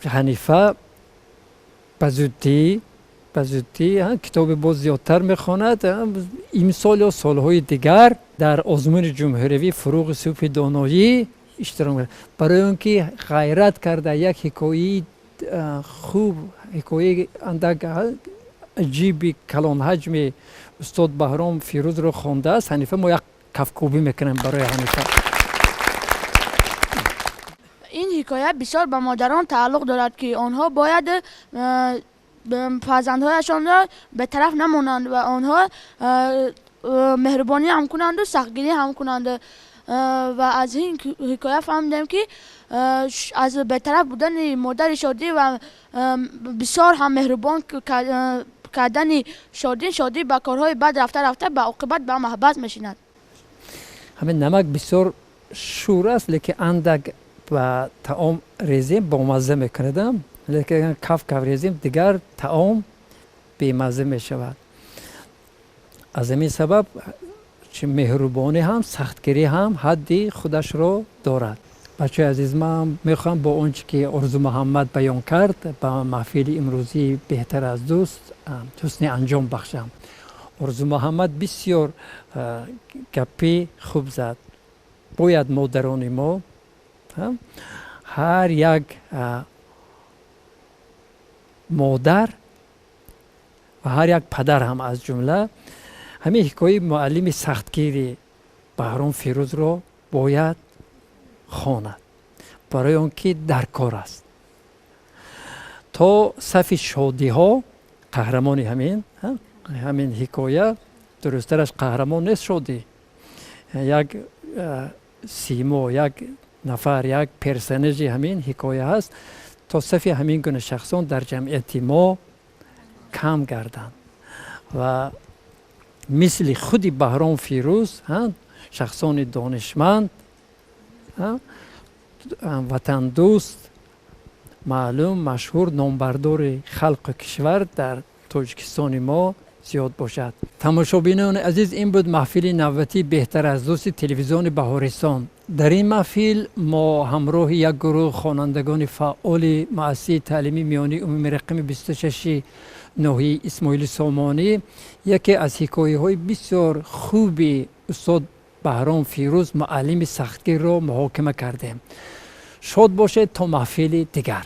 Ҳанифа ба зудӣ китоби боз зиёдтар мехонад. Имсол ё солҳои дигар дар озмуни ҷумҳуриявӣ «Фурӯғи субҳи доноӣ» иштирок, барои он ки ғайрат карда, як ҳикояи хуб, ҳикояи андак аҷиби калонҳаҷми устод Баҳром Фирӯзро хондааст. Ҳанифа, мо як кафкӯбӣ мекунем барои Ҳанифа. Ин ҳикоя бисёр ба модарон тааллуқ дорад, ки онҳо бояд фарзандҳояшонро бетараф намонанд ва онҳо меҳрубонӣ ҳам кунанду сахтгирӣ ҳам кунанд. Ва аз ин ҳикоя фаҳмидем, ки аз бетараф будани модари Шодӣ ва бисёр ҳам меҳрубон кардани Шодӣ, Шодӣ ба корҳои бад рафта рафта ба оқибат ба маҳбас мешинад. Ҳамин намак бисёр шӯр аст, лекин андак ба таом резем, бомазза мекунадам, лекин каф каф резем, дигар таом бемазза мешавад. Аз ҳамин сабаб чи меҳрубонӣ ҳам, сахтгирӣ ҳам ҳадди худашро дорад. Бачаи азиз, ман мехоҳам бо он чи ки Орзу Муҳаммад баён кард, ба маҳфили имрӯзии «Беҳтар аз дӯст» ҳусни анҷом бахшам. Орзу Муҳаммад бисёр гапи хуб зад. Бояд модарони мо, ҳар як модар ва ҳар як падар ҳам, аз ҷумла, ҳамин ҳикояи муаллими сахтгири Баҳром Фирӯзро бояд хонад, барои он ки дар кор аст, то сафи Шодиҳо, қаҳрамони ҳамин ҳикоя, дурусттараш қаҳрамон нест, Шодӣ як симо, як нафар, як персонажи ҳамин ҳикоя ҳаст, то сафи ҳамин гуна шахсон дар ҷамъияти мо кам гарданд ва мисли худи Баҳром Фирӯз шахсони донишманд, ватандӯст, маълум, машҳур, номбардори халқу кишвар дар Тоҷикистони мо зиёд бошад. Тамошобинони азиз, ин буд маҳфили навбатӣ «Беҳтар аз дӯсти» телевизиони Баҳористон. Дар ин маҳфил мо ҳамроҳи як гурӯҳ хонандагони фаъоли муассисаи таълимии миёнии умумии рақами 26 ноҳияи Исмоили Сомонӣ яке аз ҳикояҳои бисёр хуби устод Баҳром Фирӯз, «Муаллими сахтгирро» муҳокима кардем. Шод бошед то маҳфили дигар.